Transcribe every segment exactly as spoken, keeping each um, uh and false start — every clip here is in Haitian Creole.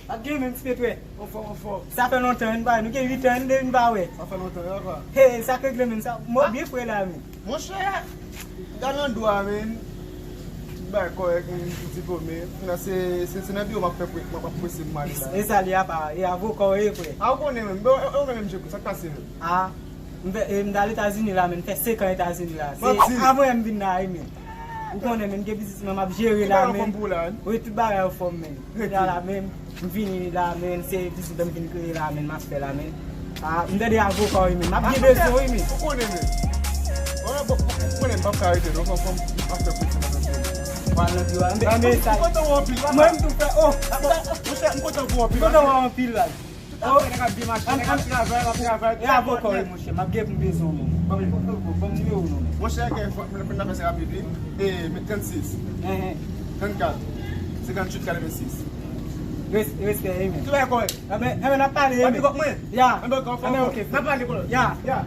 Ap gen menm ti petwè. Anfòm, anfòm. Sa fè lontan, nou pa, nou gen uit an, nou pa wè. Sa fè lontan, wi, apa. Hey, sa k regle menm sa. Mwen byen fre la, men. Monchè, gade nan dwa, men. Tout bagay kòrèk, men, m diplome. Kounye a se, se, se nan biwo m ap fè pre-, m ap, m ap prese pou m ale la. E sa li apa, e avoka w ye, frè. A, ou konnen menm, bon, ou menm, menm, Djeko, sa k pase menm? A, m fè, e, m t al Etazini la, men, m fè senk an Etazini la. Se avan yè m vin la, wi, men. Ou konnen, men, m gen biznis mwen, m ap jere la, men. Wi, tout bagay anfòm, men. Kounye a la, men, m vini la, men, se biznis mwen m vin kreye la, men, m ap fè la, men. A, m tande avoka w, men. M ap gen bezwen, wi, men. Ou konnen, men. Ou konnen, m p ap ka rete, non, fò, fò m ap fè pwofesyonèl nan peyi. Pral nan biwo a. M kontan w anpil, papa. Mwen, m tou fè, oh. Monchè, m kontan w anpil, m kontan w anpil, la. Tout afè nèg ap byen mache, nèg ap travay, ap travay. E avoka w, monchè, m ap gen pou m bezwen w, men. Ban m, ban m nimewo w, non, men. Monchè, gen fò, mwen, mwen fè sa rapid, wi. E, men trannsis, trannkat, senkanntuit, katrevensis. Res-, respè, wi, men. Tout bagay kòrèk. Enben, enben, n ap pale, wi, men. Ap di kòk mwen? Ya. Enben, ok, anfòm. Enben, ok, frè. N ap pale, kòrèk. Ya. Ya.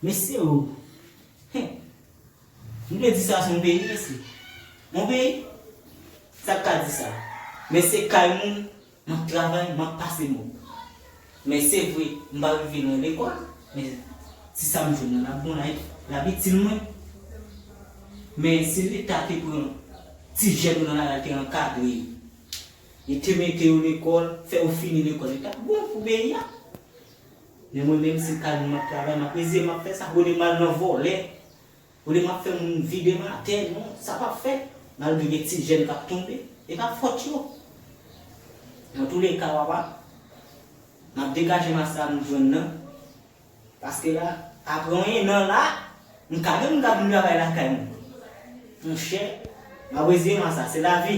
Mesye, o. Hen. M te di sa se yon peyi, mesye. Yon peyi? Sa k ka di sa? Men se kay moun, m ap travay, m ap pase mòb. Men se vre, m pa rive nan lekòl, men ti sa m jwenn nan l ap bon, l ap, l ap itil mwen. Men si Leta te pran ti jèn yo nan lari, te ankadre yo, yo te mete yo lekòl, fè yo fini lekòl, li t ap bon pou peyi a. Men mwen menm, se kay moun m ap travay, m ap rezeye, m ap fè sa, olye m al nan vòlè. Olye m ap fè moun vide m atè, non, sa p ap fèt. Malgre gen ti jèn k ap tonbe, e pa fòt yo. Antouleka, papa, m ap degaje m a sa m jwenn nan. Paske la, apre yon ennan la, m ka gen moun k ap vin travay lakay mwen. Monchè, m ap rezeye m a sa, se lavi.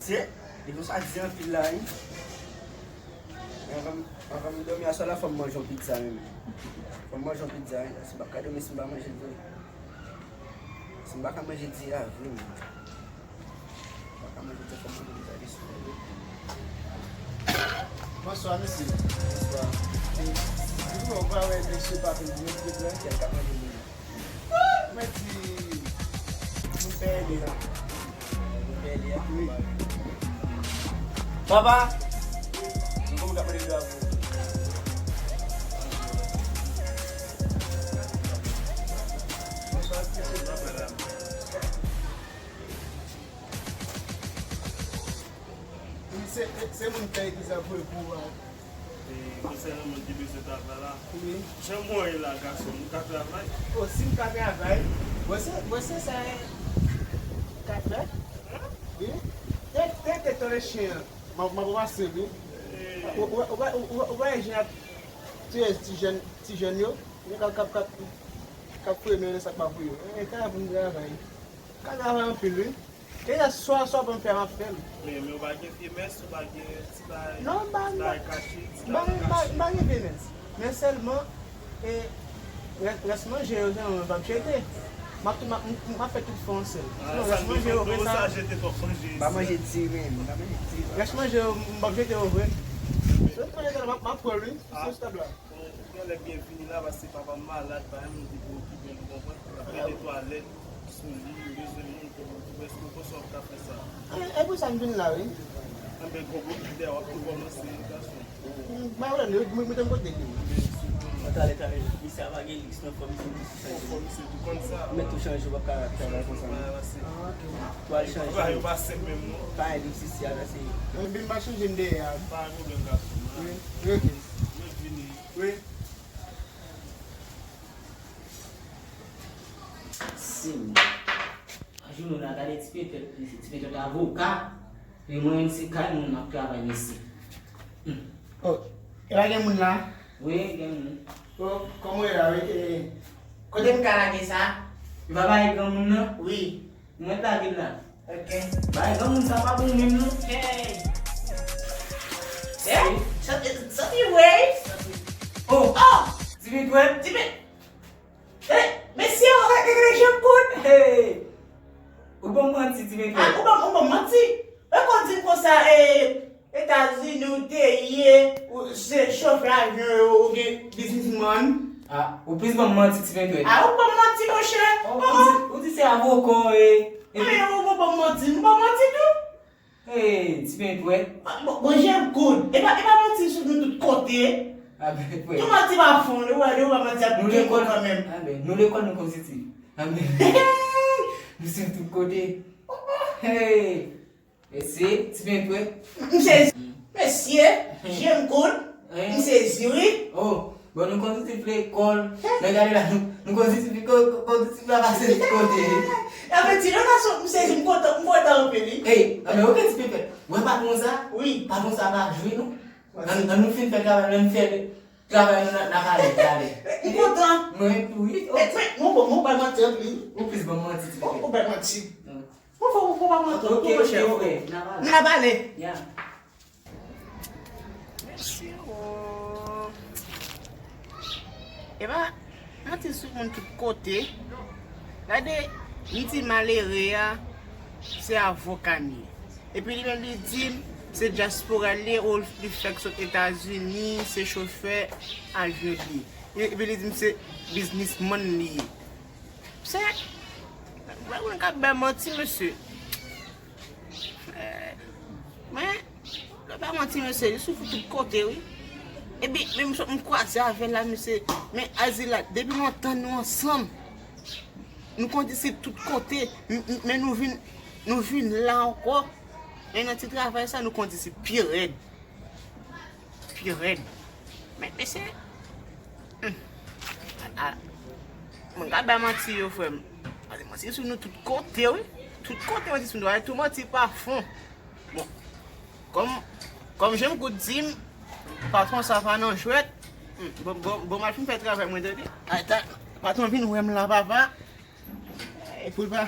Se, e konsa di anpil la, wi. Anvan m, anvan m dòmi aswè la, fò m manje yon pizza, menm. Fò m manje yon pizza, wi. Si m pa ka dòmi, si m pa manje, vre. Si m pa ka manje di a, vre, menm. M pa ka manje di, fò m manje pizza de sou. Bonswa, mesye. Bonswa. Ou pa wè mesye pa vin, mesye blan, kèl ka manje menm. Mwen di, moun pè li la. Moun pè li a? Wi. Papa! Mwen konn gade de avou. Se, se moun pè ki sa vre pou a. E, konsènan moun ki bezwen travay la, wi. Jan mwen ye la, gason, m ka travay? O, si m ka travay, wè se, wè se sa, e, katrè? Wi. Te, te, te, tande chen an. M ap, m ap pase, wi. E. Ou, ou, ou, ou, ou, ou wè jen ap tiye ti jèn, ti jèn yo? Wi, k ap, k ap, k ap, k ap frennen nan sa k pa pou yo. E, ka pou m travay. Ka travay anpil, wi. Deja, swa, swa pou m fè, m ap fè l. Men, men ou pa gen vye mès, ou pa gen ti bagay, non, m pa, ti bagay kache, ti bagay kache. M pa gen vye mès. Men sèlman, e, rès, rès manje yo, sèlman, m p ap jete. M ap tou, m ap, m ap fè tout fè yon sèl. Sinon, rès manje yo, vre sa. Sa jete twòp manje. M pa manje di, men, m pa manje di. Rès manje yo, m p ap jete yo, vre. Se manje sa, m ap, m ap pran l, wi. Se sou tab la. Bon, ou genlè byen vini la, paske papa m malad, pa gen moun ki pou okipe l, ou konprann? L ap mete twalèt sou li, yo bezwen moun pou, pou prèske konsa w ap ka fè sa. E, e pou sa m vin la, wi. Anben, gwo bout lide a, w ap tou kòmanse, gason. M pa wè, mete m kote li. Mwen talè, talè, misye a pa gen liks nan fò misye tou chanje. Fò misye tou konn sa. Mwen tou chanje, w ap ka travay konsa. Twal chanje. Bagay yo pa senp menm, non. Pa gen liks isi a, la se. Mwen vin pa chanje m dèyè a. Pa gen pwoblèm, gason. Wi, wi, ok. Mwen vini. Wi. Senyè. Jounen la, gade ti petèt, ti petèt avoka. E mwen menm se kay moun m ap travay, mesye. Hmm. Oh, e pa gen moun la? Wi, gen moun. Oh, kòman w ye la, wi? E, kote m ka lage sa? Yo pa bay granmoun nan? Wi. Mwen t lage l la. Ok. Bay granmoun sa pa bon menm non. Hey! Hey! Santi, santi, wey! Oh! Oh! Ti petwèt! Ti pet-, eh, mesye, ou gade, gade jan kout! Hey! Ou ban m manti, ti petwèt. Ah, ou ban, ou ban m manti? E kon di m konsa, eh, Etazini ou te ye, ou se chofè avyon yo, ou gen biznismann. Ah, ou plis ban m manti, ti petwèt. Ah, ou ban m manti, monchè. Oh, ou di, ou di se avoka w ye. Epi ou ban m manti, m ban m manti tou. Ti pen twè. Bon, bon, Jean Claude. E pa, e pa manti sou nou tout kote. Amen, frè. Tout manti pa fon, nou wè, nou wè manti ap Nou gen lekòl, kanmenm. Amen. Nou lekòl, nou konn siti. Amen. Nou siti tout kote. Hey. Mesye, ti pen twè. M sezi. Mesye, Jean Claude. M sezi, wi. Oh, bon, nou konn siti lekòl. Nèg ale la, nou, nou konn siti, konn, konn siti la pase tout kote. Amen, ti, non, non, m sezi, m kontan, m kontan anpil, wi. Hey, amen, ok, ti pen twè. Wè patwon sa? Wi. Patwon sa pa jwe, non. Ann, ann nou fin fè travay, ann fè travay nou nan, nan pale, pale. M kontan. Mwen tou, wi. E, men, mwen, mwen, mwen pa manti anpil. Ou plis ban m manti, ti pen twè. Ou pa manti. Mwen fò, fò pa manti. Ok, ok, ok. N a pale. N a pale. Ya. Mesye, oh. E pa manti sou moun tout kote. Gade, m di malere a, se avoka m ye. Epi li menm li di m, se dyaspora l ye, ou li fèk sot Etazini, se chofè avyon li ye. Epi li di m se biznismann li ye. Se, mwen, mwen ka bay manti, mesye. Eh, men, lè pa manti, mesye, li sou tout kote, wi. Epi, men m, m kwaze avè l la, mesye. Men, Azila, depi lontan nou ansanm. Nou konn di se tout kote. M, m, men nou vin, nou vin la ankò. Men nan ti travay sa, nou konn di se pi rèd. Pi rèd. Men, mesye, hmm. A, a, mwen ka bay manti yo, frè m. Pase manti sou nou tout kote, wi. Tout kote, manti sou nou. Ay, tout manti pa fon. Bon, kòm, kòm Jean Claude di m, patwon sa pa nan jwèt. Hmm, bon, bon, bon, m al fin fè travay mwen, tande. Ay, ta, patwon vin wè m la, papa. E pou l pa,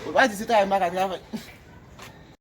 pou l pa di se travay m pa ka travay.